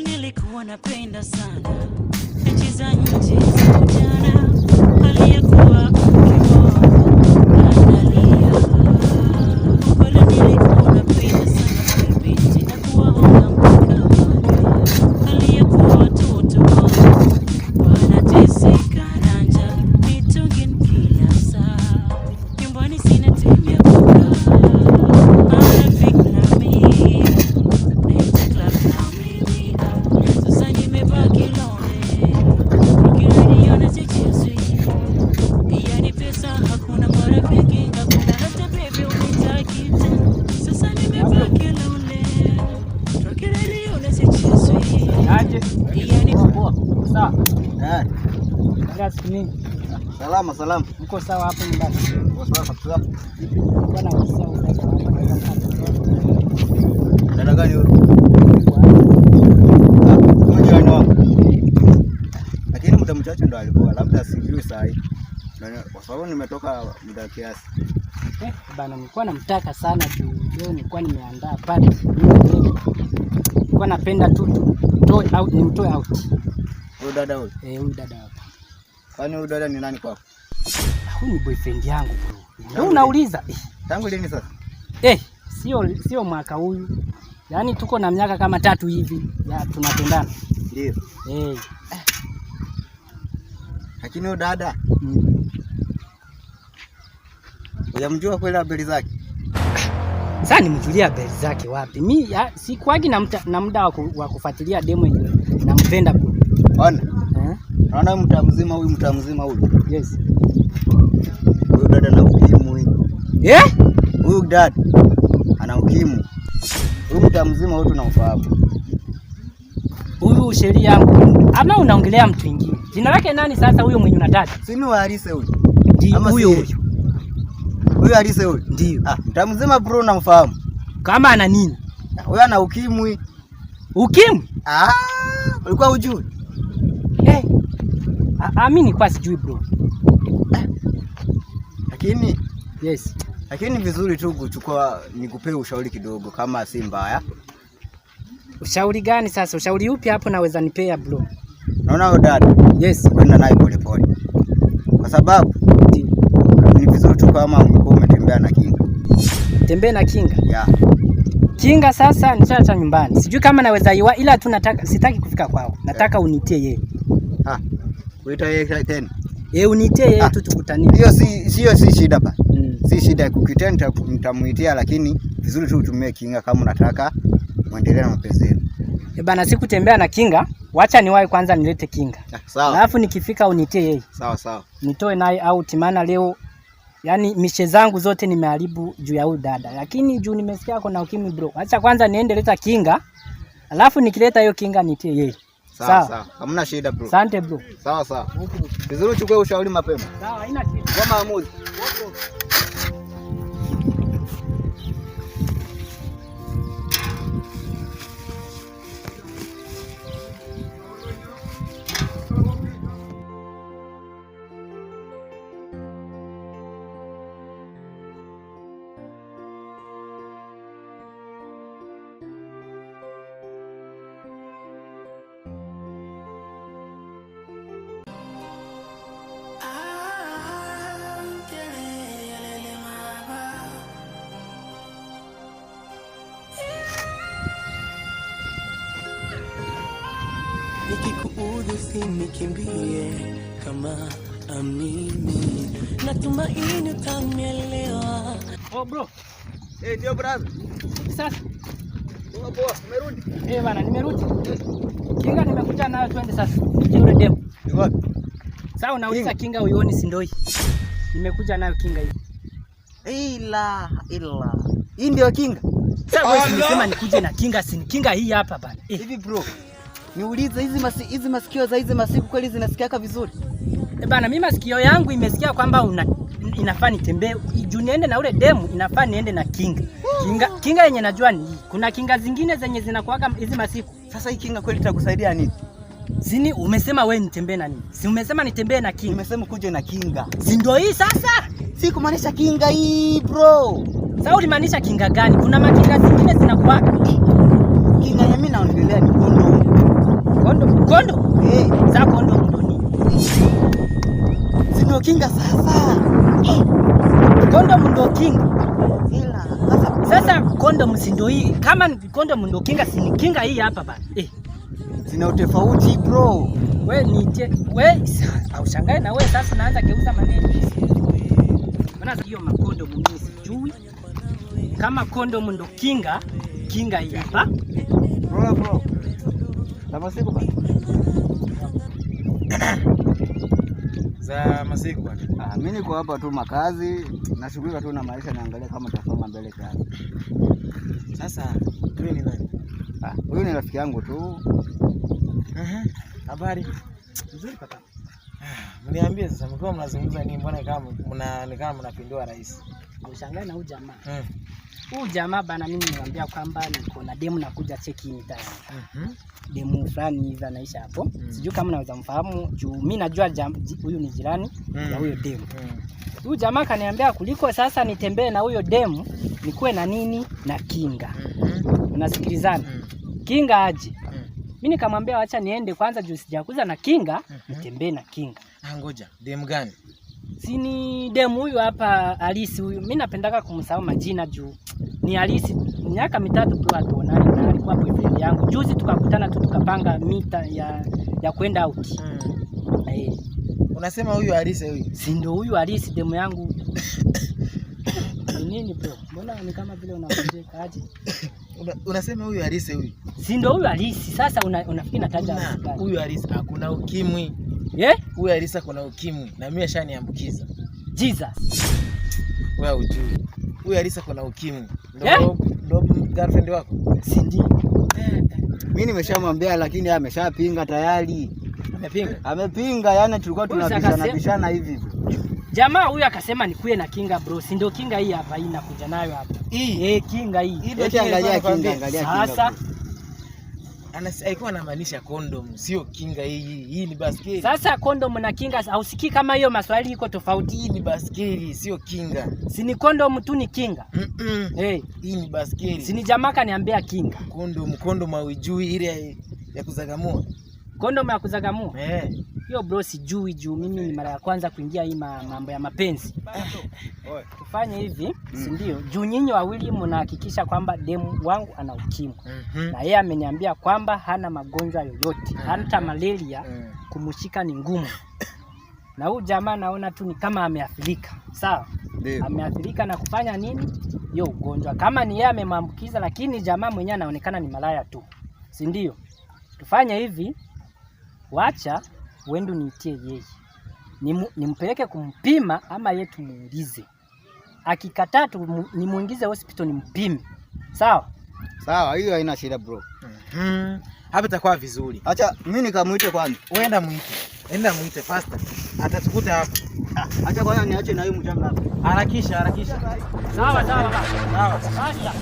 Nilikuwa napenda sana nchi za nje za ujana, aliyekuwa mke wangu analia. Kweli nilikuwa napenda sana binti na kuwaona mpaka wale aliyekuwa watoto wangu wanateseka na njaa, mitungi kila saa, nyumbani sina time ya kukaa, marafiki na mimi naita club na mimi, sasa nimebaki lonely, ukiniona sichezwi, yani pesa hakuna, marafiki hakuna, hata baby unitaki tena, sasa nimebaki lonely, ukiniona sichezwi, Aje? Yani Poa. Sawa. Eh, Baada siku mingi. Salama salama. Mko sawa hapo nyumbani? Uko sawa kabisa. Nilikuwa naulizia huyu dada hapa, naweza mpata? Dada gani huyu? Ah, huyu jirani wangu. Lakini muda mchache ndo alikuwa, labda sijui saa hii. Kwa sababu nimetoka muda kiasi. Eh, bana nilikuwa namtaka sana juu leo nilikuwa nimeandaa party. Mimi nilikuwa napenda tu tutoe out, nimtoe out. Huyu dada huyu. Eh, huyu dada hapa. Kwani huyu dada ni nani kwako? Huyu ni boyfriend yangu bro. Ndio unauliza? Eh, Tangu lini sasa? eh, sio mwaka huyu. Yaani tuko na miaka kama 3 hivi ya tunapendana. Ndio. Eh. Lakini huyu dada hujamjua kweli habari zake? Sasa nimjulia habari zake wapi? Mi sikuagi na muda wa kufuatilia demo yenyewe. Nampenda bro. Ona. Eh? Unaona huyu mtaa mzima huyu, mtaa mzima huyu. Yes. Huyu dada ana ukimwi. Eh? Huyu dada ana ukimwi. Huyu mtaa mzima wote tunamfahamu. Huyu sheria yangu ama unaongelea mtu mwingine? Jina lake nani sasa huyo mwenye unataka? Si ni wa Alise huyu? Ndio Ama huyo si huyo. Huyu Alise huyu? Ndio. Ah, mtaa mzima bro namfahamu. Kama ana nini? Ah, huyu ana ukimwi. Ukimwi? Ah, ulikuwa hujui? Eh. Ah, mimi nilikuwa sijui bro. Lakini Yes. lakini vizuri tu kuchukua, nikupee ushauri kidogo kama si mbaya. Ushauri gani sasa? Ushauri upi hapo naweza nipea bro? Naona huyo dada Yes. kwenda naye polepole. Kwa sababu Ndio. ni vizuri tu kama ungekuwa umetembea na kinga. Tembee na kinga. Yeah. Kinga sasa nishaacha nyumbani. Sijui kama naweza iwa, ila tu nataka, sitaki kufika kwao. Nataka unitie yeye. Ah. Kuita yeye tena. Eh, unitie yeye Ah. tu tukutanie. Hiyo si shida pa. Si shida kukitia, nitamuitia, lakini vizuri tu utumie kinga kama unataka muendelee na mapenzi yenu. Eh, bana sikutembea na kinga, wacha niwahi kwanza nilete kinga. Ah, sawa. Alafu nikifika unitie yeye. Sawa sawa. Nitoe naye out, maana leo yani mishe zangu zote nimeharibu juu ya huyu dada. Lakini juu nimesikia kuna ukimwi bro. Acha kwanza niende leta kinga. Alafu nikileta hiyo kinga nitie yeye. Sawa sawa. Hamna shida bro. Asante bro. Sawa sawa. Vizuri uchukue ushauri mapema. Sawa, haina shida. Kwa maamuzi. Nikikuudhi usinikimbie kama amini, natumaini utanielewa. Oh bro. Eh, ndio brother. Sasa Poa poa, umerudi? eh bana, nimerudi. Kinga nimekuja nayo, twende sasa. Nije yule demu. Ni wapi? Sasa unauliza kinga uioni, si ndio hii? Nimekuja nayo kinga hii. Ila ila. Hii ndio kinga. Sasa wewe nimesema nikuje na kinga, si kinga hii hapa bana. Eh, Hivi bro. Niulize hizi masikio za hizi masiku kweli zinasikiaka vizuri? E bana, mimi masikio yangu imesikia kwamba inafaa nitembee juu niende na ule demu, inafaa niende na kinga. Kinga yenye najua ni hii. Kuna kinga zingine zenye zinakuwaga hizi masiku. Sasa hii kinga kweli itakusaidia nini? Sini umesema we nitembee na nini? Si umesema nitembee na kinga? Nimesema kuje na kinga. Si ndio hii sasa? Si kumaanisha kinga hii bro. Sasa ulimaanisha kinga gani? Kuna makinga zingine zinakuwaga. Kinga ya mimi naongelea ni kondomu. Kondo, kondo? Eh, Sasa kondo ndo nini? si ndio kinga sasa? Kondomu ndo kinga. Ila sasa Sasa kondomu si ndio hii? Kama ni kondomu ndo kinga, si ni kinga hii hapa bana. Eh, zina utofauti bro. we niite we aushangae na we sasa naanza geuza maneno. Maana hiyo makondomu mimi sijui. Kama kondomu ndo kinga, kinga hii hapa. Bro bro. Na masiku bana. Za masiku bwana. Ah, mimi niko hapa tu makazi, nashughulika tu na maisha, naangalia kama nitasonga mbele kiasi. Sasa wewe ni nani? Ah, huyu ni rafiki yangu tu. Aha. Habari. Nzuri papa. Mniambie sasa mkiwa mnazungumza nini, mbona kama mna ni kama mnapindua rais? Ushangae na huyu jamaa. Mm. Huyu jamaa bana, mimi nilimwambia kwamba niko na demu nakuja check in tayari. Mhm. Demu fulani hivi anaisha hapo. Mm. Sijui kama naweza mfahamu juu mimi najua huyu ni jirani Mm. ya huyo demu. Mm. Huyu jamaa kaniambia kuliko sasa nitembee na huyo demu nikuwe na nini na kinga. Mhm. Unasikilizana? Mm. Kinga aje? Mm. Mimi nikamwambia wacha niende kwanza juu sijakuza na kinga, Mhm. nitembee na kinga. Ah, ngoja. Demu gani? Si ni demu huyu hapa Alisi huyu. Mimi napendaka kumsahau majina juu ni Alisi. Miaka 3 tu hatuonani na alikuwa boyfriend yangu. Juzi tukakutana tu tukapanga mita ya kwenda out. Mm. Eh, Unasema huyu Alisa huyu. si ndio huyu Alisi demu yangu. Ni nini bro? Mbona ni kama vile unagonjeka aje? Unasema huyu Alisa huyu. Si ndio huyu Alisi. Sasa unafikiri nataja Na Alisi gani? huyu Alisa hakuna ukimwi. Eh? Huyu Alisa kuna ukimwi na mimi ashaniambukiza. Jesus. Wewe hujui. Huyu Alisa kuna ukimwi. Eh? Ndio girlfriend wako? Si ndio? Mimi nimeshamwambia lakini yeye ameshapinga tayari. Amepinga. Amepinga, yani tulikuwa Huyu tunabishana akasema- bishana hivi hivi. Jamaa huyu akasema nikuye na kinga bro. Si ndio kinga hii hapa hii nakuja nayo hapa. Hii. Eh, kinga hii. Hii ndio Eti kinga angalia ilikuwa kinga, nakwambia. angalia kinga. Sasa bro. Alikuwa anamaanisha condom, sio kinga hii. Hii ni baskeli. Sasa kondomu na kinga hausikii kama hiyo maswali iko tofauti. Hii ni baskeli, sio kinga. Si ni kondomu tu ni kinga. Mm-mm. Eh, Hii ni baskeli. si ni jamaa kaniambia kinga. Condom, condom hauijui ile ya kuzagamua. Kondomu ya kuzagamua. Eh. Hiyo bro sijui juu mimi ni mara ya kwanza kuingia hii mambo ya mapenzi. Tufanye hivi, si ndio? Juu nyinyi wawili mnahakikisha kwamba demu wangu ana ukimwi. Mhm. Na yeye ameniambia kwamba hana magonjwa yoyote, hata malaria Mm. kumshika ni ngumu. Na huyu jamaa naona tu ni kama ameathirika. Sawa? Ndio. Ameathirika na kufanya nini hiyo ugonjwa, kama ni yeye amemwambukiza, lakini jamaa mwenyewe anaonekana ni malaya tu, si ndio? Tufanye hivi, wacha uende niitie yeye, nimpeleke kumpima, ama yeye tumuulize. Akikataa nimuingize hospital nimpime, sawa? Sawa, hiyo haina shida bro. Mhm. Hapa itakuwa vizuri. Acha mimi nikamuite kwanza. Wewe enda muite. Enda muite faster. Atatukuta hapa. Acha kwanza niache na huyu mchanga hapa. Harakisha, harakisha. Sawa sawa baba. Sawa. Basta.